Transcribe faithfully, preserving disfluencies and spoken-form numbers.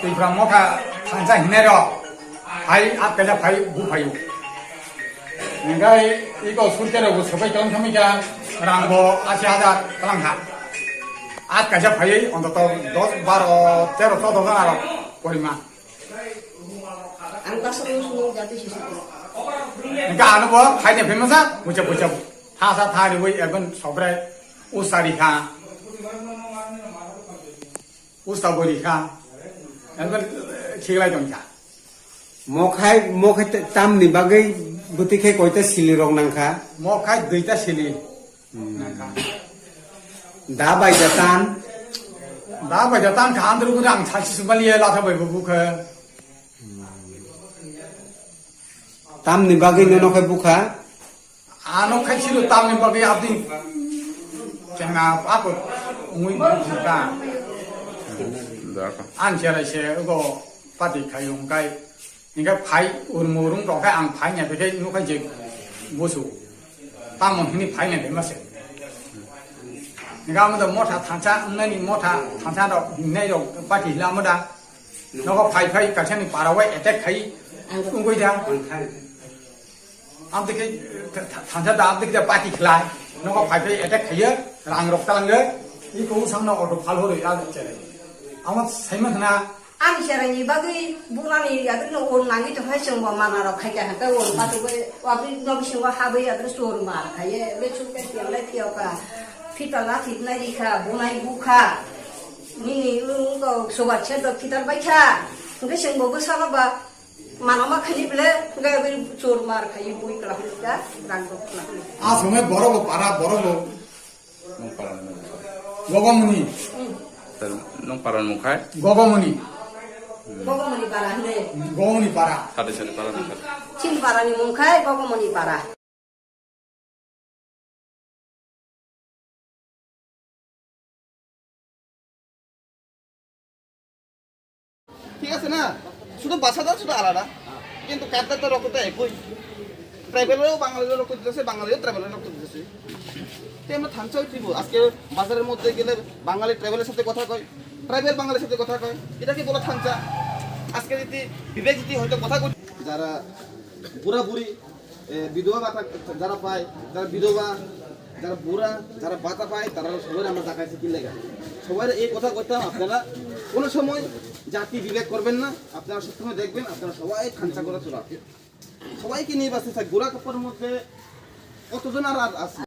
Tipra motha thansa hinai rok phai, at kaisa phai bu phaio. Hinkhe iko surte rok bo sobai tong thangmi kha, rang bo ashi hajar tlang kha. At kaisa phaiwi ontoto dos, baro, tero, chodo jona rok porima. Ang ta sung sung jati sisi. Hinkhe ano bo phaini phai masa, bucha bucha. Thasa thani wi ekdom sobrai usari kha. Usta bori kha, ekbar khiklai tong kha. Mokhai, mokhai te-, tamni bagwi bwtwi khe koita sili rok nang kha? Mokhai duita sili nang kha. Da bai da tan? Da bai da tan kha, andro guri ang sachi sumali latha bai bu kha. Tamni bagwi nono khe bukha? Ano khai siro tamni bagwi abdi chengna ako ungui bukha. An cherai se ugo pati khai ungkai. Inga phai urmo urung tongkai ang phai nya bekai nukai je busu. Tamo hini phai nya bema se. Inga amo da motha thansa, nani motha thansa do, nai do pati hila amo da. Nogo phai phai kaisa ni para wai attack khai ungui da. Amtike thansa da amtike da pati khlai. Nogo phai phai attack khaiya rang rok talang de. Iko usang no auto phal horo ya chere. Amo saima khna. Ani chere ni bagwi bunani yadri no on nangi to hai chong bo mana rok khai ka haka on patu go wabri no bisingo habwi yadri sor mar khaiye. Be chuk ke tiang lai tiok ka. Phita lathi nai rikha, bunai bukha. Nini wng wng kok sobar se dok kitar bai kha. Hwnkhe chwng bo bwsano ba mano ma khani bwle, hwnkhe abo chor mar khai bui kla hwnwi kha, rang dok kla hwnwi. A somoi borok bo para, borok bo. Nung para nung. Gogomuni. Hmm. Nung para nung khai. Gogomuni. Gogomuni para hwnwi. Gogomuni para. Sade sade para nung khai. Chini para ni mung khai Gogomuni para. ঠিক আছে না? শুধু ভাষাটা শুধু আলাদা, কিন্তু কাজটা তো রক্তটা একই। ট্রাইবেলও বাঙালিরও রক্ত দিতেছে, বাঙালিও ট্রাইবেলের রক্ত দিতেছে। তো আমরা থানচা হইতে দিব। আজকে বাজারের মধ্যে গেলে বাঙালি ট্রাইবেলের সাথে কথা কয়, ট্রাইবেল বাঙালির সাথে কথা কয়, এটা কি বলা থানচা? আজকে যদি বিবেক যদি হয়তো কথা কই, যারা বুড়া বুড়ি, এ, বিধবা ভাতা যারা পায়, যারা বিধবা, যারা বুড়া, যারা ভাতা পায়, তারা সবাই আমরা ডাকাইছি কি লেগা। সবাই এই কথা করতাম, আপনারা কোনো সময় জাতি বিবেক করবেন না, আপনারা সবসময় দেখবেন, আপনারা সবাই খানচা করে চলা। সবাইকে নিয়ে বাঁচতে চাই। গোড়া কপার মধ্যে কতজন আর, আর আছে?